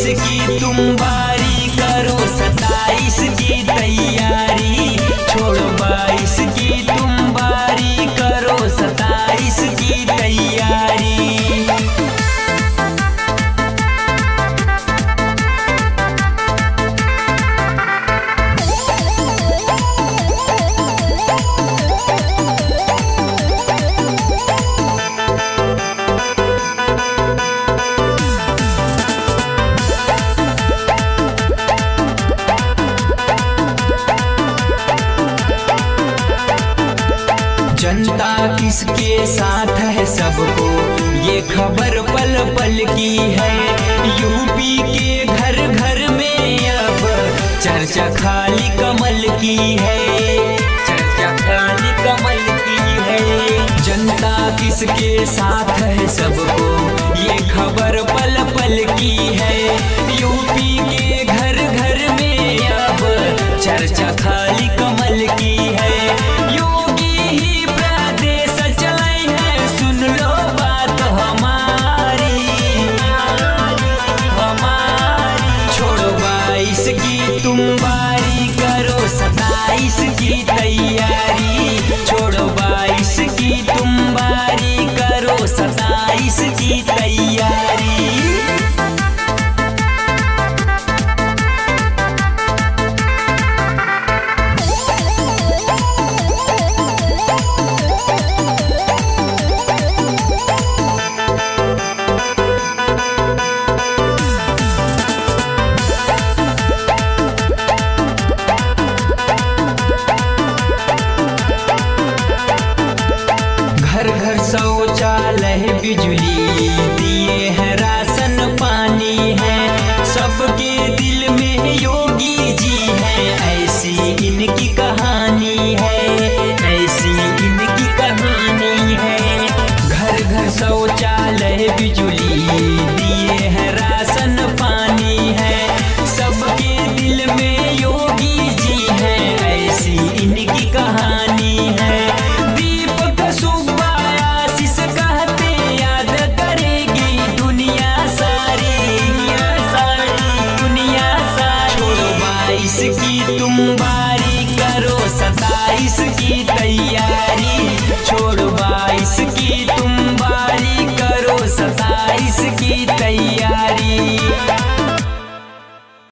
की तुम बारी करो 27 की तैयारी। छोड़ो 22 की तुम बारी करो 27 की तैयारी। जनता किसके साथ है सबको ये खबर पल पल की है। यूपी के घर घर में अब चर्चा खाली कमल की है, चर्चा खाली कमल की है। जनता किसके साथ है सबको ये खबर पल पल की है। यूपी के घर घर में अब चर्चा खाली कमल की है। योगी ही प्रदेश चलाई है, सुन लो बात हमारी हमारी। छोड़ो 22 की तुम बारी करो 27 की तैयारी। छोड़ो 22 की तुम बारी करो 27 की तैयारी। घर घर शौचालय बिजली दिए है, राशन पानी है, सबके दिल में योगी जी है। ऐसी इनकी कहानी है, ऐसी इनकी कहानी है। घर घर शौचालय बिजली दिए है, राशन पानी है, सबके दिल में योगी जी है। ऐसी इनकी कहानी है। की तुम बारी करो 27 की तैयारी।